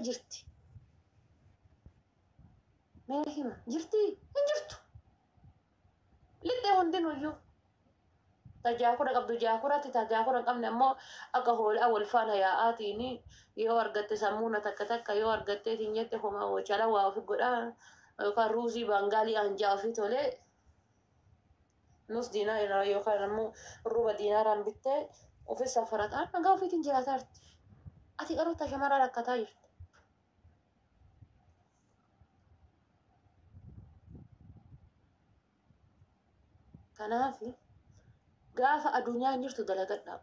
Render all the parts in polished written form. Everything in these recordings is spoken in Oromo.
Jirti? Mee hima, jirtii? Hin jirtu. Lixxee hundinuyyuu. Ta jaakura qabdu jaakuratti, ta jaakura hin qabne ammoo akka hoolaa wal faana yaa'aatiin yoo argatte sammuuna takka takka yoo argatteetiin jette homaa wacala waa ofi godhaa yookaan ruuzii baangaalii anjaa ofii tolee nus diinaa irraa yookaan ammoo ruba diinaaraan bittee ofi safarataan nagaa ofiitiin jiraataa jirti. Ati garuu ta shamaraa rakkataa jirti. Kanaaf gaafa addunyaan jirtu dalagadhaa.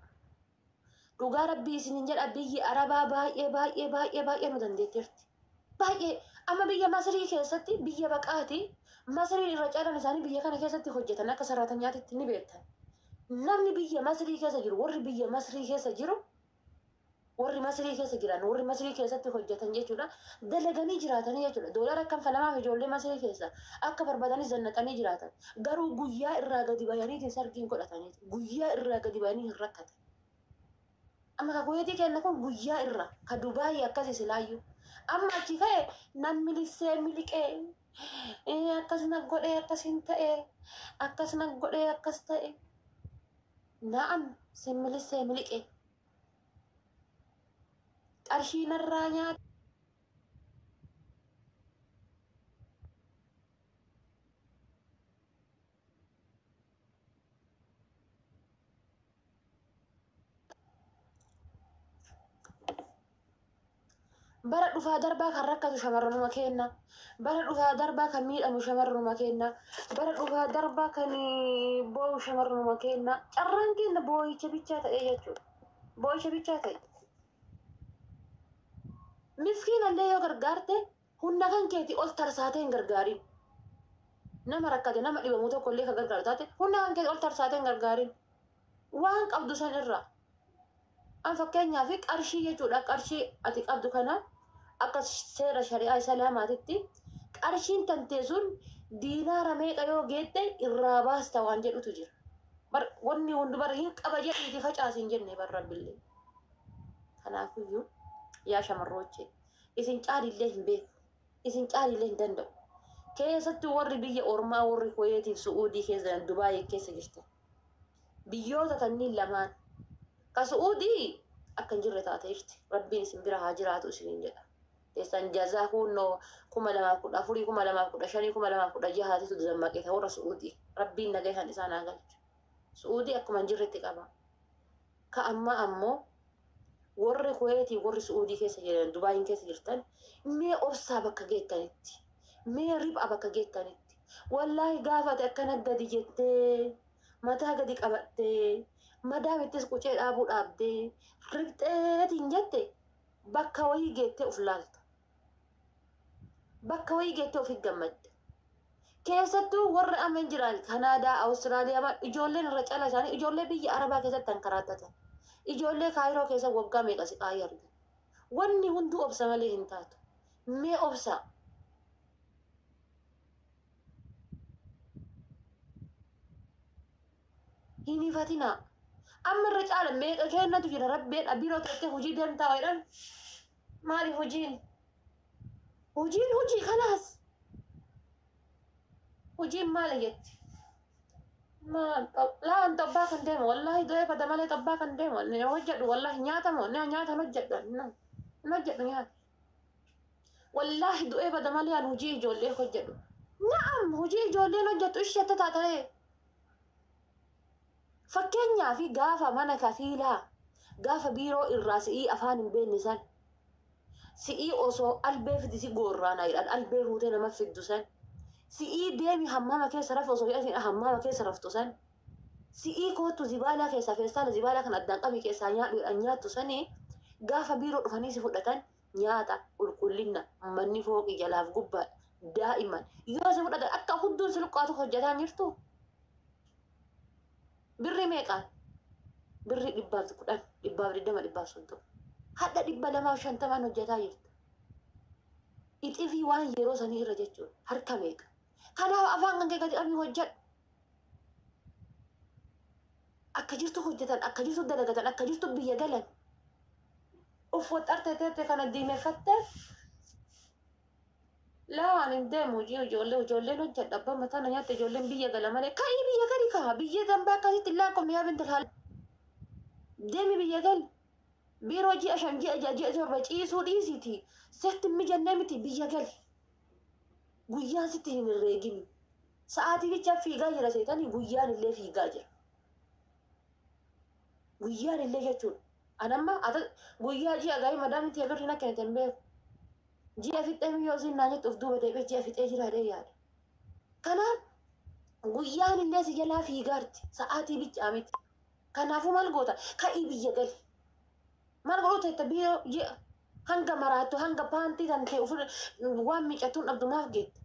Dhugaa Rabbii isinin jedha, biyyi Arabaa baay'ee baay'ee baay'ee baay'ee nu dandeetteerti. Baay'ee amma biyya Masrii keessatti, biyya baqaati. Masriin irra caalaan isaanii biyya kana keessatti hojjetan akka saraatanyaatitti ni beektan. Namni biyya Masrii keessa jiru, warri biyya Masrii keessa jiru, warri Masrii keessa jiran, warri Masrii keessatti hojjetan jechuudha. Dalaganii jiraatanii jechuudha. Doolara akkam falamaaf ijoollee Masrii keessa akka barbaadanis zannaxanii jiraatan. Garuu guyyaa irraa gadi bayaniitiin sargiin godhatanii guyyaa irraa gadi bayanii hin rakkatan. Amma ka Kuweetii kenna kun guyyaa irra ka Dubaayii akkasi silaayyuu. Amma achi ka'e nan milissee miliqee, akkas na godhee, akkas hin ta'e, akkas na godhee, akkas ta'e. Na'am, sin milissee miliqee. Qarshii narraa nyaata. Bara dhufaa darbaa kan rakkatu shamarranuma kenna. Bara dhufaa darbaa kan miidhamu shamarranuma kenna. Bara dhufaa darbaa kan boo'u shamarranuma kenna. Carraan kenna boo'icha bichaa ta'e jechuudha. Boo'icha bichaa ta'e. Miskiinallee yoo gargaarte humna kan keetii ol tarsaatee hin gargaarin. Nama rakkate, nama dhibamu tokko illee kan gargaaru taate, humna kan keetii ol tarsaatee hin gargaarin. Waan qabdu san irraa. An fakkeenyaaf qarshii jechuudha, qarshii ati qabdu kana akka seera shari'aa islaamaatitti qarshiin tantee sun diinaara meeqa yoo geette irraa baasta waan jedhutu jira. Bar wanni hundi bar hin qaba jedhiiti facaasi hin jenne bar Rabbillee. Kanaafiyyuu yaa shamarroochee, isin caalillee hin beeku. Isin caalillee hin danda'u. Keessattuu warri biyya ormaa, warri Kuweetiif Su'uudii keessa, Dubaayii keessa jirtan. Biyyoota tanniin lamaan. Ka Su'uudii akka hin jirre taate jirti. Rabbiin isin bira haa jiraatu isiniin jedha. Keessan jazaa kunnoo 2014, 2015, 2016titu dammaqe ta warra Su'uudii. Rabbiin nagahan isaan haa galchu. Su'uudii akkuma hin jirretti qaba. Ka ammaa ammoo warri Kuweetii, warri Su'uudii keessa jiran, Dubaayin keessa jirtan, mee obsaa bakka geettanitti. Mee ripha bakka geettanitti. Wallaahi gaafa ati akkana gadi jettee mataa gadi qabattee madaamittis qucee dhaabuu dhaabdee riphxeetiin jette bakka wayii geettee uf laalta. Bakka wayii geettee ofi gammadda. Keessattuu warri amma hin jiran Kanaadaa, Awustiraaliyaa, ijoolleen irra caalaa isaanii ijoollee biyya Arabaa keessatti kan karaattatan. Ijoollee Kaayiroo keessa waggaa meeqa siqaayii argan. Wanni hunduu obsa malee hin taatu. Mee obsaa. Hin hifatinaa. Amma irra caala meeqa kennatu jira, rabbeedha biiroo teettee hojii deemtaa jedhan. Maali hojiin? Hojiin hojii kalaas. Hojiin maali jetti? Maal laan xobbaa kan deemu, wallaahi du'ee bada malee xobbaa kan deemu ni hojjedhu, wallaahi nyaata moo nyaata hin hojjedhu, hin hojjedhu nyaata. Wallaahi du'ee bada malee an hojii ijoollee hojjedhu. Na'am, hojii ijoolleen hojjettu ishee tataa ta'ee. Fakkeenyaaf gaafa mana kafiilaa, gaafa biiroo irraa si'ii afaan hin beekne san, si'ii osoo albee fidi si goorraanaa jedhan albee fuutee nama fiddu san, si'ii deemi hammaama keessa rafu osoo jedhan hammaama keessa raftu san, si'ii koottu zibaalaa keessaa feestaala zibaalaa kan addaan qabii keessaa nyaadhu jedhan nyaattu sanii, gaafa biiroo dhufanii si fudhatan nyaata qulqullina manni fooqii jalaaf gubbaa daa'imman yoo si fudhatan akka hudduun si luqqaatu hojjetaa jirtu. Birri meeqaan? Birri 110, 120, 130. Hadha 250n hojjetaa jirta. Ixifii waan yeroo sanii irra jechuudha. Harka meeqa? Kanaaf afaan kan kee gadi qabii hojjedhu. Akka jirtu hojjetan, akka jirtu dalagatan, akka jirtu biyya galan. Uf waxxarte teette kana diimeffatte. Laa ani hin deemu hojii ijoollee ijoolleen hojjedha abbaa mataa na nyaatte ijoolleen biyya gala malee ka'ii biyya gali kaa biyya dambaa akkasitti hin laakkomne yaa bintal haala deemi biyya gali biiroo ji'a 5 ji'a 6 ji'a 7 ciisuu dhiisiiti sitti hin mijannee miti biyya gali guyyaan sitti hin herreegini sa'aatii bicha fiigaa jira seetanii guyyaan illee fiigaa jira guyyaan illee jechuudha anamma guyyaa ji'a gaarii madaamni tiyya birri na kennite hin beeku. Ji'a fixxee miyyoo isiin naan jettu of duuba deebi'ee ji'a fixee jira jedhee yaada. Kanaaf guyyaan illee si jalaa fiigaarti. Sa'aatii bichaa miti. Kanaafuu maal goota? Ka'ii biyya gali. Maal godhuu teetta biiroo ji'a hanga maraattu hanga paantii tan ta'e ofirra waan miicattuun dhabdu maaf geetta?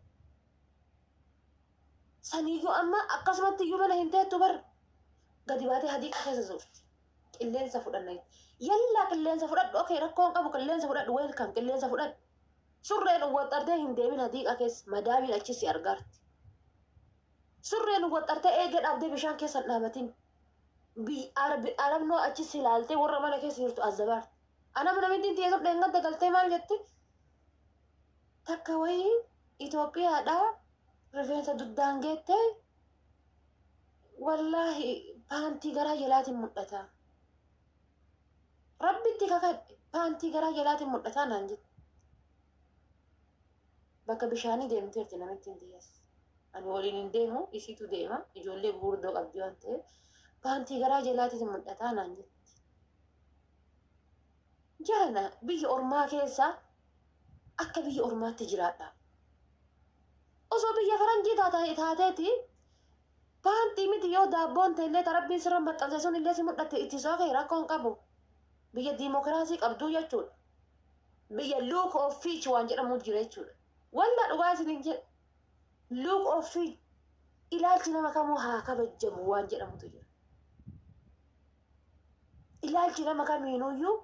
Saniyyuu amma akkasumatti iyyuu mana hin teettu bar. Gadi baatee hadiiqa keessa zoorti. Qilleensa fudhanna jette. Yallaa qilleensa fudhadhu okay rakkoo hin qabu qilleensa fudhadhu welcome qilleensa fudhadhu. Surreen uwwaxxartee hin deemin hadiiqa keessa madaamiin achi si argaarti. Surreen uwwaxxartee eegee dhaabdee bishaan keessa hin dhaabatin. Arabnoo achi si ilaaltee warra mana keessa jirtu azzabaarti. Anama namittiin tiyya sun dheengadda galtee maal jette? Takka wayii Itoophiyaadhaa rifeensa duddaan geettee wallaahi paantii garaa jalaatiin mul'ata. Rabbitti kakadhe paantii garaa jalaatiin mul'ataa naan jette. Bakka bishaanii deemteerti namittiin tiyyas. Ani waliin hin deemu isiitu deema ijoollee gurguddoo qabdi waan ta'eef paantii garaa jalaatiin mul'ataa naan jette. Jarana biyya ormaa keessa akka biyya ormaatti jiraadha. Osoo biyya faranjii taateeti paantii miti yoo daabboon ta'ellee ta rabbiin sirra maxxanse sun illee si mul'atte itti sookee rakkoo hin qabu. Biyya diimokiraasii qabduu jechuudha. Biyya look of fiich waan jedhamu jira jechuudha. Walla dhugaa isiniin jedha. Look of fiich ilaalchi nama kamuu haa kabajjamu waan jedhamutu jira. Ilaalchi nama kamiinuyyuu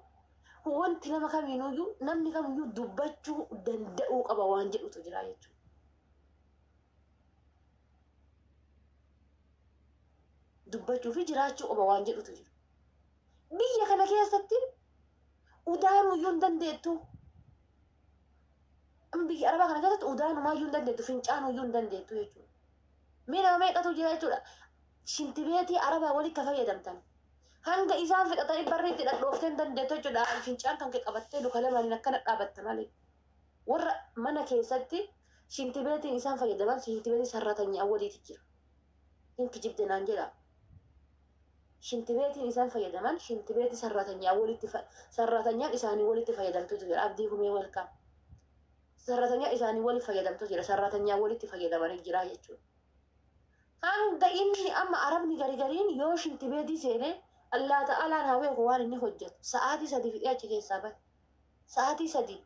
wanti nama kamiinuyyuu namni kamiyyuu dubbachuu danda'uu qaba waan jedhutu jira jechuudha. Dubbachuu fi jiraachuu qaba waan jedhutu jira. Biyya kana keessatti udaanuyyuu hin dandeettu. Biyya Arabaa kana keessatti udaanumayyuu hin dandeettu, fincaanuyyuu hin dandeettu jechuudha. Mee nama meeqatu jira jechuudha. Shintibeetii Arabaa walitti ka fayyadamtan. Hanga isaan fixatanii barri itti dhadhooftee hin dandeettu jechuudha. Fincaan kan kee qabattee luka lamaaniin akkana dhaabatta malee. Warra mana keessatti shintibeetiin isaan fayyadaman shintibeetii sarratanya waliiti jira. Hin kijibde naan jedha. Shintibeetiin isaan fayyadaman shintibeetii sarratanyaa walitti sarratanyaan isaanii walitti fayyadamtutu jira. Abdii Kumee welcome. Sarratanyaa isaanii walitti fayyadamtu jira. Sarratanyaa walitti fayyadamanii jira jechuudha. Hanga inni amma Arabni garigariin yoo shintibeetii seenee Allah ta'alaan haa beeku waan inni hojjetu. Sa'aatii 3 fixee achi keessaa bahe. Sa'aatii 3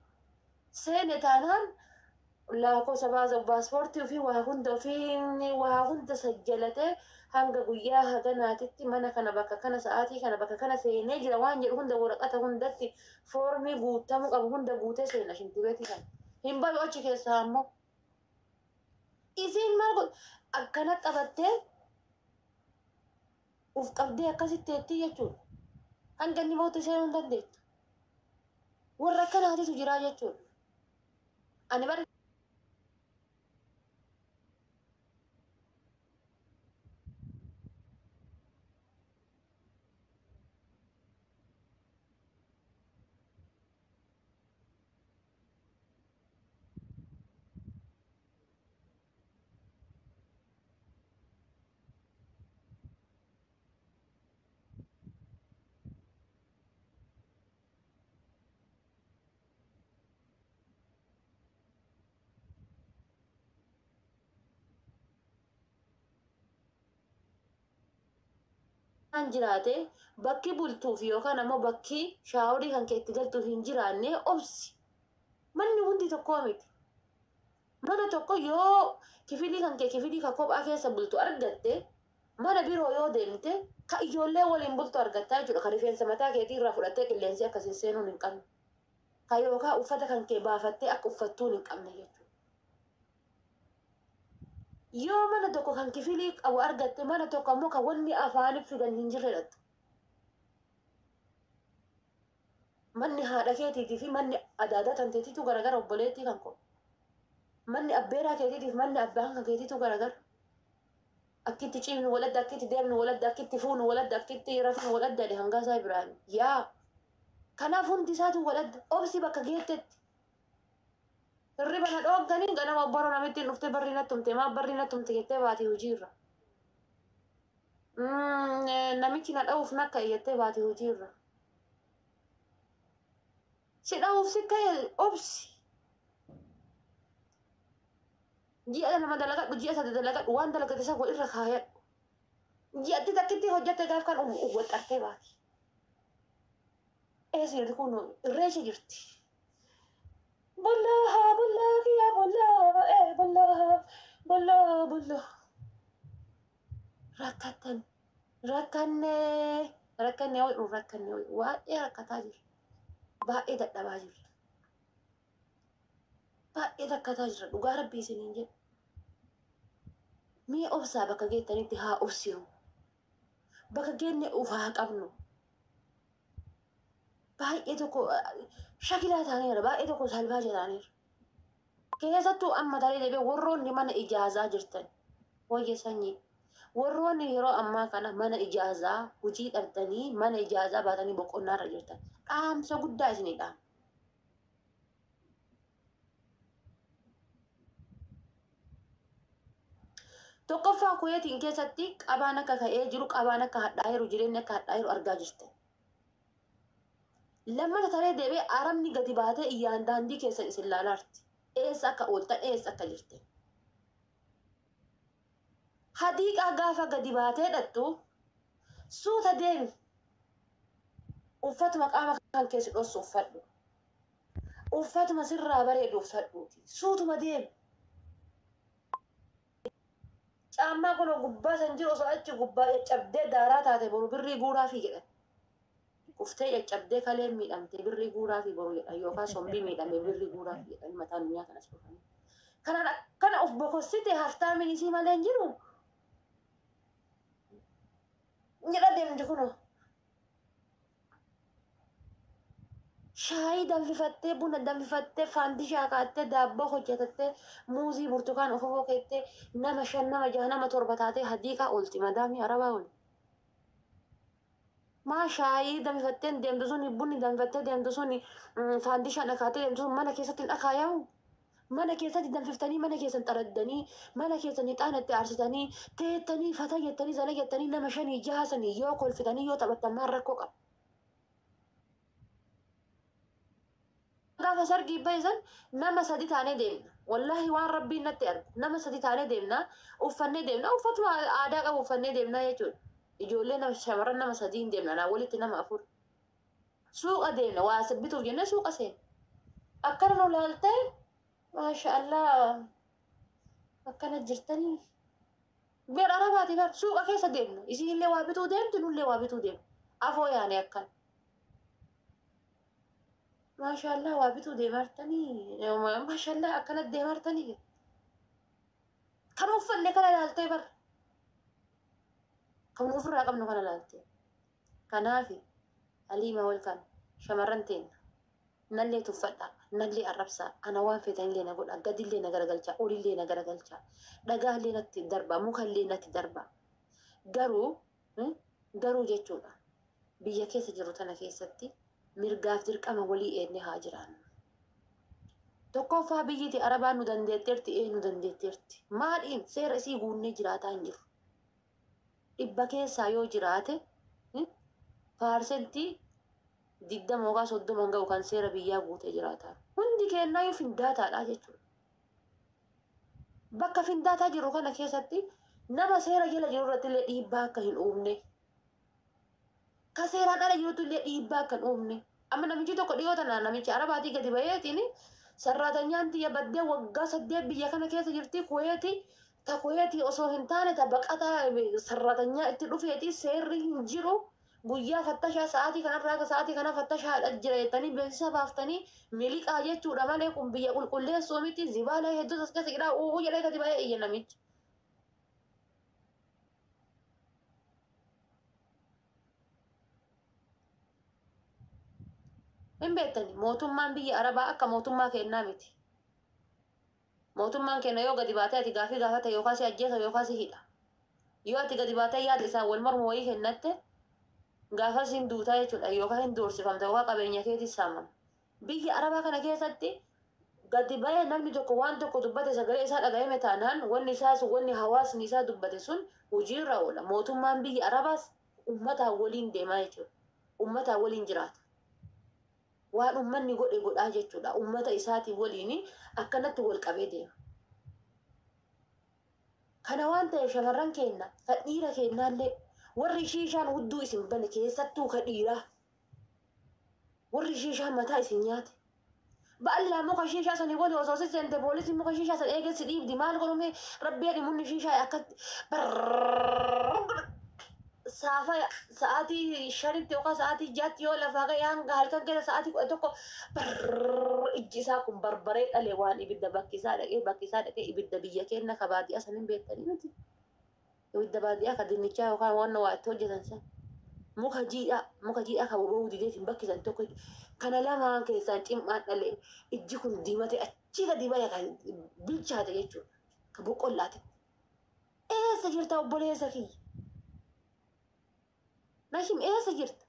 seene taanaan lakkoofsa baasa paaspoortii ofii waa hunda ofii waa hunda sajjalatee hanga guyyaa haganaatitti mana kana bakka kana sa'aatii kana bakka kana seenee jira waan jedhu hunda waraqata hundatti foormii guutamuu qabu hunda guutee seena shintibeetii kana. Hin bayu achi keessaa ammoo. Isiin maal godhu akkana qabattee uf qabdee akkasitti teettii jechuudha. Hanga inni bahutti seenuu hin dandeettu. Warra akkanaatitu jira jechuudha. Ani bari kan jiraate bakki bultuuf yookaan ammoo bakki shaaworii kan kee itti galtuuf hin jiraanne obsi. Manni hundi tokkoo miti. Mana tokko yoo kifilii kan kee kifilii ka kophaa keessa bultu argatte mana biroo yoo deemte ka ijoollee waliin bultu argattaa jechuudha. Ka rifeensa mataa keetii irraa fudhattee qilleensi akkasiin seenuun hin qabne. Ka yookaan uffata kan kee baafattee akka uffattuun hin qabne jechuudha. Yoo mana tokko kan kifilii qabu argatte mana tokko ammoo kan wanni afaaniif fidan hin jirre dhattu. Manni haadha keetiitii fi manni adaadaa tanteetiitu garagara, obboleettii kan koo. Manni abbeeraa keetiitiif manni abbaan kan keetiitu garagara. Akkitti ciifnu waladda, akkitti deemnu waladda, akkitti fuunu waladda, akkitti rafnu waladda jedhe Hangaasaa Ibraahim. Yaa kanaaf hundi isaatu waladda. Obsi bakka geettetti. Hirriba na dhoogganii ganama obboroo namittiin dhuftee barrii natti tumte, maaf barrii natti tumte jettee baatii hojiirra. Namichi na dha'uuf nakka jettee baatii hojiirra. Si dha'uuf si ka'e, obsi. Ji'a 2 dalagadhu, ji'a 3 dalagadhu, waan dalagate isa irra kaayadhu. Ji'atti takkitti hojjatte gaaf kan waxxartee baati. Eessa jirti kun? Irreecha jirti. Bullaa bullaa kiyya bullaa ee bullaa bullaa bullaa. Rakkattan, rakkannee, rakkannee ho'u, rakkannee ho'u, baay'ee rakkataa jirra. Baay'ee dadhabaa jirra. Baay'ee rakkataa jirra, dhugaa rabbii isiniin jedhu. Mee obsaa, bakka geettanitti haa obsinu. Bakka geenne uf haa qabnu. Baay'ee tokko shakilaa taaneera, baay'ee tokko salbaa taaneera. Keessattuu amma tarii deebi'ee warroonni mana ijaazaa jirtan, wayya sanyii. Warroonni yeroo ammaa kana mana ijaazaa hojii dhabdanii mana ijaazaa baatanii boqonnaarra jirtan, dhaamsa guddaa isinii dhaama. Tokkoffaa, Kuweetiin keessatti qabaan akka ka'ee jiru, qabaan akka hadhaa'eeru, jireenyi akka hadhaa'eeru argaa jirtan. Lammata taree deebi'ee arabni gadi baatee iyyaan daandii keessan isin laalaarti. Eessa akka ooltan, eessa akka jirtan. Hadiiqaa gaafa gadi baatee dhattu suuta deemi. Uffatuma qaama kan keessi dhossu uffadhu. Uffatuma sirraa bareedu uffadhuuti. Suutuma deemi. Caammaa kun gubbaa san jiru osoo achi gubbaa caccabdee daaraa taate boru birrii guuraafi jedhan. Kuftee caccabdee kaleen miidhamtee birrii guuraafi boru jedhan, yookaan sombii miidhamee birrii guuraafi jedhan mataa duniyaa kanas dhufanii. Kanaan akkana of bokossite haftaamin isii malee hin jiru. Jedha deemti kunoo. Shaayii danfifattee, buna danfifattee, faandishaa kaattee, daabboo hojjetattee, muuzii, burtukaan ofofoo keettee, nama shan, nama jaha, nama torba taatee hadiiqaa oolti madaamii arabaa oolti. Maa shaayii danfifattee deemtu suni, bunni danfifattee deemtu suni, faandishaan dhakaattee deemtu sun mana keessatti hin dhakaayamu? Mana keessatti danfiftanii, mana keessan xaraddanii, mana keessan ixaana itti aarsitanii, teettanii fata jettanii, zana jettanii, nama shanii jaha sanii yoo kolfitanii yoo taphattan maal rakkoo qaba? Gaafa sargii bahisan nama sadi taanee deemna. Wallaahi waan rabbiin natti argu. Nama sadi taanee deemna. Uffannee deemna. Uffatuma aadaa qabu uffannee deemna jechuudha. Ijoollee nama shamarran nama sadii hin deemna. Naa walitti nama afur. Suuqa deemna. Waa bituuf jennee suuqa seena. Akkana nu laaltee, maasha Allah, akkana jirtanii. Biyya Arabaati bar suuqa keessa deemna. Isinillee waa bituu deemti, nullee waa bituu deemna. Afoo yaane akkana. Maashaallah, waa bituu deemartanii, maashaallah, akkana deemartanii. Kan uffanne kana laaltee bar. Kan ofirraa qabnu kana laaltee. Kanaafi Haliima welcome, shamarran teenna. Nallee tuffadha, nallee arrabsaa, ana waan feetanillee na godha, gadillee na garagalchaa, olillee na garagalchaa, dhagaallee natti darba, mukallee natti darba. Garuu jechuudha, biyya keessa jiru tana keessatti mirgaaf dirqama walii eenne haa jiraannu. Tokkoffaa, biyyiti arabaa nu dandeetteerti, ee nu dandeetteerti. Maaliin seera isii guunnee jiraataa hin jiru. 100 keessaa yoo jiraate 20% yookaan 30 ga'u kan seera biyyaa guutee jiraata. Hundi kennaayyuu findaataadha jechuudha. Bakka findaataa jiru kana keessatti nama seera jala jiru irratti illee dhiibbaa akka hin uumne. Ka seeraan ala jirutti illee dhiibbaa akka hin uumne. Amma namichi tokko dhiyoo tana namichi arabaatii gadi baheetiin, sarraatanyaan tiyya baddee waggaa 8 biyya kana keessa jirti, Kuweeti, ta Kuweetii osoo hin taane ta baqataa sarraatanyaa itti dhufeeti, seerri hin jiru, guyyaa fattashaa sa'aatii kanarraa akka sa'aatii kana fattashaadha jira jettanii beeksisa baaftanii miliqaa jechuudha malee kun biyya qulqulleessuu miti, zibaala hedduutu as keessa jira uuu jedhee gadi bahee iyya namichi. Hin beektani, mootummaan biyya Arabaa akka mootummaa kennaa miti. Mootummaan keenya yoo gadi baatee ati gaafii gaafate yookaan si ajjeesa yookaan si hidha. Yoo ati gadi baatee yaada isaan wal mormu wayii kennatte, gaafas hin duutaa jechuudha, yookaan hin doorsifamta yookaan qabeenya keetis saamama. Biyya Arabaa kana keessatti gadi bahee namni tokko waan tokko dubbate, sagalee isaa dhagahame taanaan, wanni isaa sun, wanni hawaasni isaa dubbate sun hojiirra oola. Mootummaan biyya Arabaas uummataan waliin deemaa jechuudha. Uummataan waliin jiraata. Waan uummanni godhe godhaa jechuudha. Uummata isaatiin waliin akkanatti wal qabee deema. Kana waan ta'eef, shamarran keenya kan dhiira kennaallee, warri shiishaan hudduu isin bane, keessattuu ka dhiiraa, warri shiishaan mataa isin nyaate. Ba'allaa muka shiishaa sanii wali osoo si seente, poolisiin muka shiishaa san eegee si dhiibdi. Maal godhume? Rabbii dhimmunni shiishaa akka saafa sa'aatii 5tti yookaan sa'aatii 6tti yoo lafaa ga'e, hanga halkan keessa sa'aatii 11 ijji isaa kun barbaree dhale, waan ibidda bakki isaa dhaqee, bakki isaa dhaqee ibidda biyya keenya ka baadiyyaa saniin beektanii miti. Ibidda baadiyyaa ka dinnichaa yookaan waan waa itti hojjetan san. Muka jiidhaa, muka jiidhaa ka boba'uu dideetiin bakkisan tokko kana lamaan keessaan cim'aan dhale, ijji kun diimate, achii gadi baya, kan bilchaate jechuudha. Ka boqqollaate. Eessa jirta, obboleessa kiyya? Nashim, eessa jirta?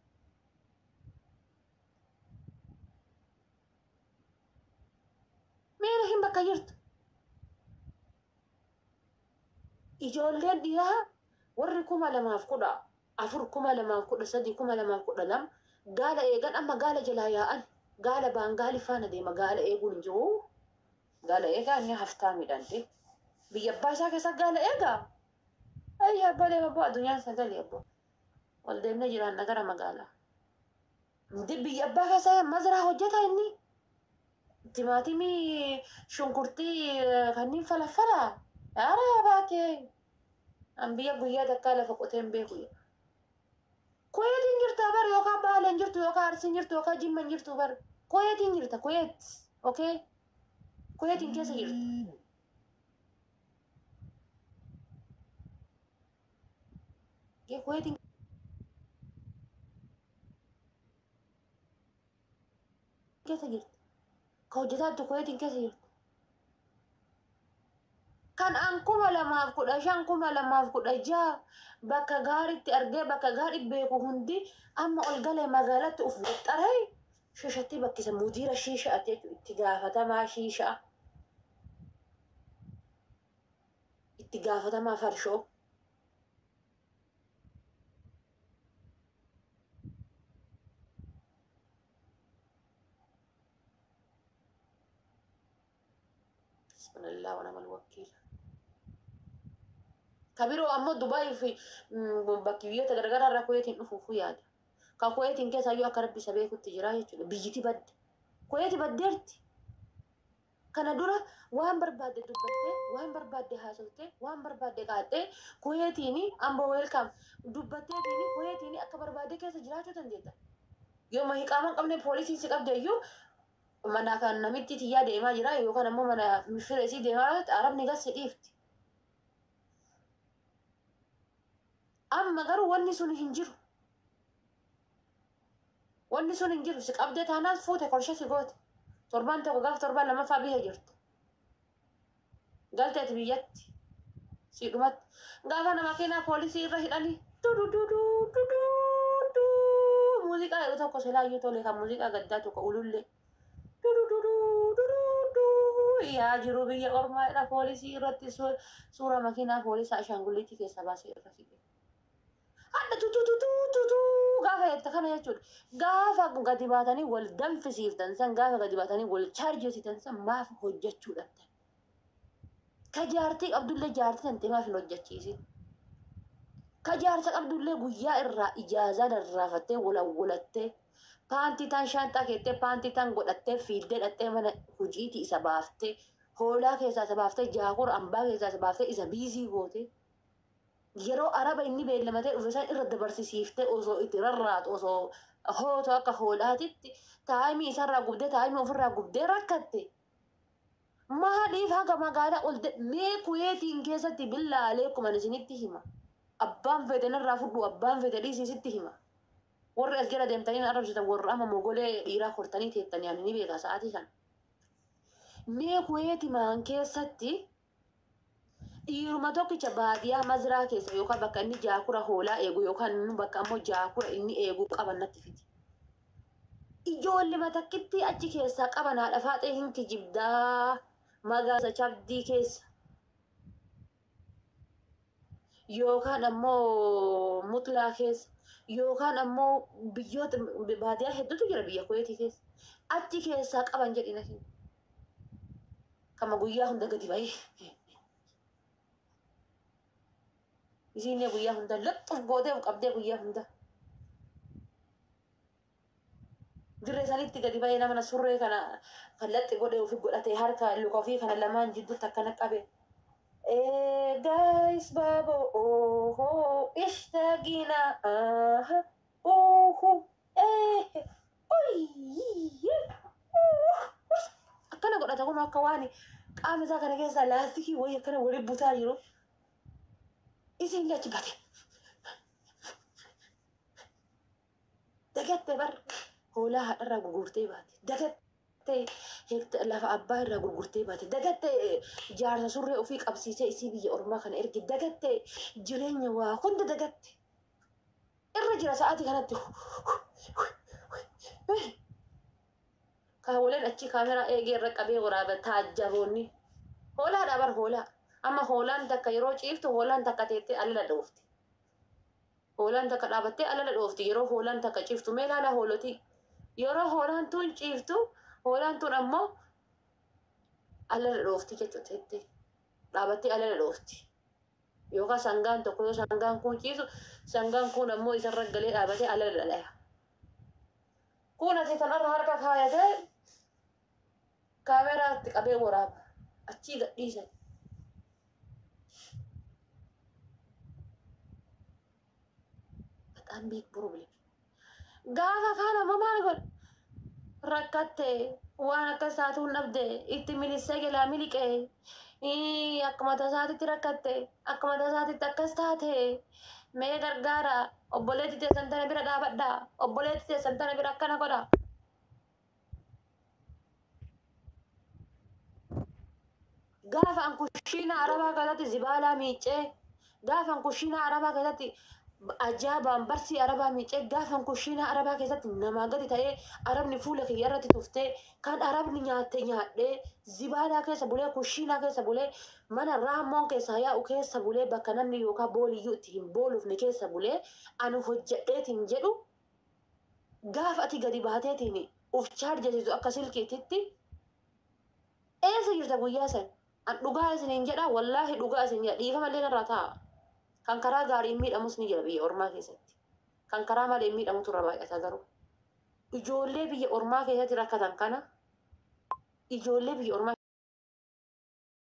Mee nahim bakka jirtu. Ijoolleen dhiiraa warri 2014, 2013, 2012 gaala eegan, amma gaala jalaa yaa'an, gaala baangaali faana deema, gaala eeguun hin jiru. Gaala eegaa inni haftaa midhante. Biyya abbaa isaa keessa gaala eegaa. Ayyi abbaa deema abbaa, addunyaan sagalee abbaa. Ol deemnee jiraanna gara magaalaa. Ndi biyya abbaa keessa maziraa hojjeta inni. Timaatimii, shunkurtii kanneen falaffala. Yaa baakee. An biyya guyyaa takkaa lafa qotee hin beeku. Kuweetiin jirta bar, yookaan Baaleen jirtu, yookaan Arsiin jirtu, yookaan Jimman jirtu bar. Kuweetiin jirta, Kuweet. Okay? Kuweetiin keessa jirta. Kuweetiin keessa jirta. Ka hojjetaattu Kuweetiin keessa jirta. Kan an 2015, 2016 bakka gaariitti argee, bakka gaarii beeku hundi amma ol galee magaalatti uf waxxaree shishatti bakkisa, mudiira shiishaati jechuudha, itti gaafatamaa shiishaa. Itti gaafatamaa farshoo. Bismillah wa ni'mal wakiil. Ka biroo ammoo Dubaayii fi bakki biyyoota garagaraa irraa Kuweetiin dhufuuf yaada. Ka Kuweetiin keessaayyuu akka Rabbi isa beekutti jira jechuudha. Biyyiti badde. Kuweeti baddeerti. Kana dura waan barbaadde dubbattee, waan barbaadde haasoftee, waan barbaadde qaaxxee, Kuweetiin amboo welcome dubbatteetiin Kuweetiin akka barbaadde keessa jiraachuu dandeetta. Yoo hiqaama hin qabne, poolisiin si qabde iyyuu, mana kan namitti tiyyaa deemaa jira yookaan ammoo mana fira isii deemaa jira, arabni gas si dhiifti. Amma garuu wanni sun hin jiru. Wanni sun hin jiru. Si qabdee taanaan fuute korsha si goote. Torbaan tokko, gaaf torbaan lamaffaa biyya jirtu. Galteeti biyyatti. Si dhumatti. Gaafa nama keenyaa poolisii irra hidhanii dudu dudu dudu du muuziqaa jedhu tokko silaayyuu tole, kan muuziqaa gaddaa tokko ulullee. Dudu dudu dudu du yaa jiru biyya ormaadha, poolisii irratti suura makiinaa poolisaa ashaangulliitii keessaa baasee irra hidhe. Hadha tutututu tutu gaafa jette kana jechuudha. Gaafa gadi baatanii wal danfisiiftan san, gaafa gadi baatanii wal chaarjessitan san, maaf hojjechuu dhabdan? Ka jaartii qabdullee jaartii tante maaf hin hojjechiisin? Ka jaarsa qabdullee guyyaa irraa ijaazaa darraafattee walawwalattee, paantii taan shaanxaa keettee, paantii taan godhattee, fiiddee dhattee, mana hojiitii isa baaftee, hoolaa keessaa isa baaftee, jaakura ambaa keessaa isa baaftee, isa busy gootee. Yeroo araba inni beellamatee dhufe san irra dabarsisiiftee, osoo itti rarraatu, osoo hootu akka hoolaatitti time isarraa gubdee, time ofirraa gubdee rakkatte. Maaliif haga magaalaa ol mee Kuweetiin keessatti billaalee akkuma isinitti hima. Abbaan fedhe narraa fudhu, abbaan fedhe dhiisii, sitti hima. Warri as jala deemtanii na arrabsitan warra amma mogolee dhiiraa kortanii teettanii ani ni beeka sa'aatii kana. Mee Kuweetimaan keessatti dhiiruma tokkicha baadiyyaa mazraa keessa yookaan bakka inni jaakura hoolaa eegu yookaan bakka ammoo jaakura inni eegu qaban natti fidi. Ijoollee takkitti achi keessaa qaban haadha faaxee hin kijibdaa magaasa chabdii keessa. Yookaan ammoo mutlaa keessa yookaan ammoo biyyoota baadiyyaa hedduutu jira biyya Kuweetii keessa. Achi keessaa qaban jedhina. Kama guyyaa hunda gadi ba'ee. Isiin guyyaa hunda laxxuuf gootee of qabdee guyyaa hunda. Dirree sanitti gadi ba'ee nama surree kana kan laxxi godhee ofii godhatee harka luka ofii kana lamaan jidduutti akkana qabe. Guys, babo, oho, ishtagina, aha, oho, eh, oy, akkana godhata kun akka waan qaama isaa kana keessaa laastikii wayii akkana waliin butaa jiru. Isin achi bate. Dagatte bar hoolaa haadharraa gurgurtee baate. Dagatte lafa abbaa irraa gurgurtee baate. Dagatte jaarsa surree ofii qabsiisee isii biyya ormaa kana erge. Dagatte jireenya waa hunda dagatte. Irra jira sa'aatii kanatti. Kaawwaleen achi kaameraa eegee irra qabee waraaba taajjaboonni. Hoolaadha bar hoolaa. Amma hoolaan takka yeroo ciiftu hoolaan takka teettee alala dhoofti. Hoolaan takka dhaabattee alala dhoofti yeroo hoolaan takka ciiftu mee ilaala hoolotii. Yeroo hoolaan tun ciiftu hoolaan tun ammoo alala dhoofti jechuudha teettee. Dhaabattee alala dhoofti. Yookaan sangaan tokko yoo sangaan kun ciisu sangaan kun ammoo isarra galee dhaabatee alala dhalaya. Kun asii kanarra harka kaayatee kaameraatti qabee waraaba. Achii gadhiisan. በጣም big problem. Gaafa kana ammoo maal godhe? Rakkatte waan akka isaatu hin dhabde itti milissee jalaa miliqee akkuma tasaatitti rakkatte akkuma tasaatitti akkas taate mee gargaara obboleetti teessan tana bira dhaabadha obboleetti teessan tana bira akkana godha. Gaafa an kushiina arabaa keessatti zibaalaa miicee gaafa an kushiina arabaa keessatti ajaa'ibaan barsii arabaa miicee gaafa an kushiina arabaa keessatti namaa gadi ta'ee arabni fuula kiyya irratti tuftee kan arabni nyaatte nyaadhee zibaalaa keessa bulee kushiinaa keessa bulee mana raammoon keessa yaa'u keessa bulee bakka namni yookaan booliyyuu itti hin boolufne keessa bulee ani hojjedheetiin jedhu gaafa ati gadi baateetiin uf chaarjesiisu akka silkiititti eessa jirta guyyaa san? An dhugaa isiniin jedha wallaahi dhugaa isin jedha dhiifama illee narraa taa'a. Kan karaa gaariin miidhamus ni jira biyya ormaa keessatti. Kan karaa malee miidhamutu irra baay'ata garuu. Ijoollee biyya ormaa keessatti rakkatan kana ijoollee biyya ormaa